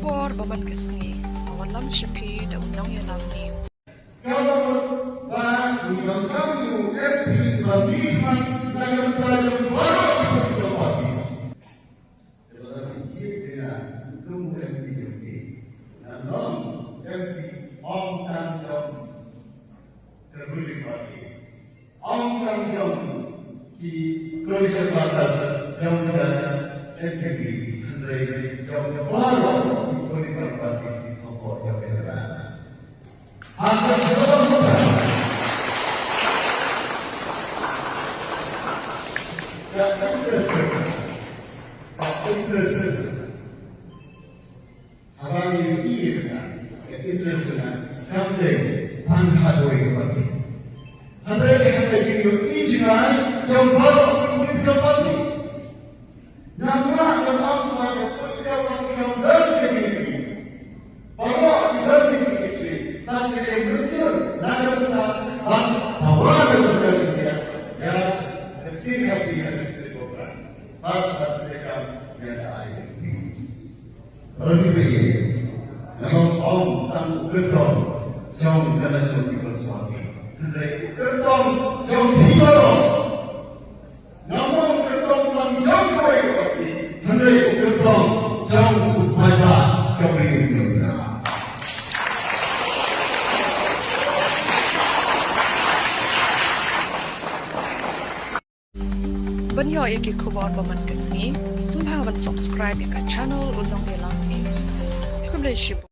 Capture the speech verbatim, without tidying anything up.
Por ba man ka sngi, ka wallam sha phi da u nongïalam news. Ka ba ngi donkam ïa u M P ba ngi khmat na ka bynta jong baroh ki political parties. Ka ba ngi jied ïa u M P jong ngi. Nga long M P ong tang jong ka ruling party. Ong tang jong ki coalition partners jong ka N P P, hynrei jong baroh ki political parties ki kongkot jong ka jylla. Ha ka jylla ka interest, ka interest. Haba ngi ïohi ïa kata, ka interest jong nga kam dei tang ha kawei ka party. Hynrei ka dei ka ïohi jingïaid jong baroh ki political party. Namar ka political party kam don ka ïohi. Baroh ki don ka ïohi. Tang ka dei mynjur na ka bynta ban bawa ka sorkar India ïa ka ktien Khasi ha ka ktien Pokran. Bad ban treikam ïa ka I L P. Para bangeit, nga ong tang u kyrtong jong ka National People's Party. Hynrei u kyrtong jong phi baroh. Nga ong kyrtong tang jong kawei ka party. Hynrei u kyrtong jong u paidbah ka Ri India. Ban ïoh ïa ki khubor ba man ka sngi, sngewbha ban subscribe ïa ka channel U Nongïalam News. Khublei shibun.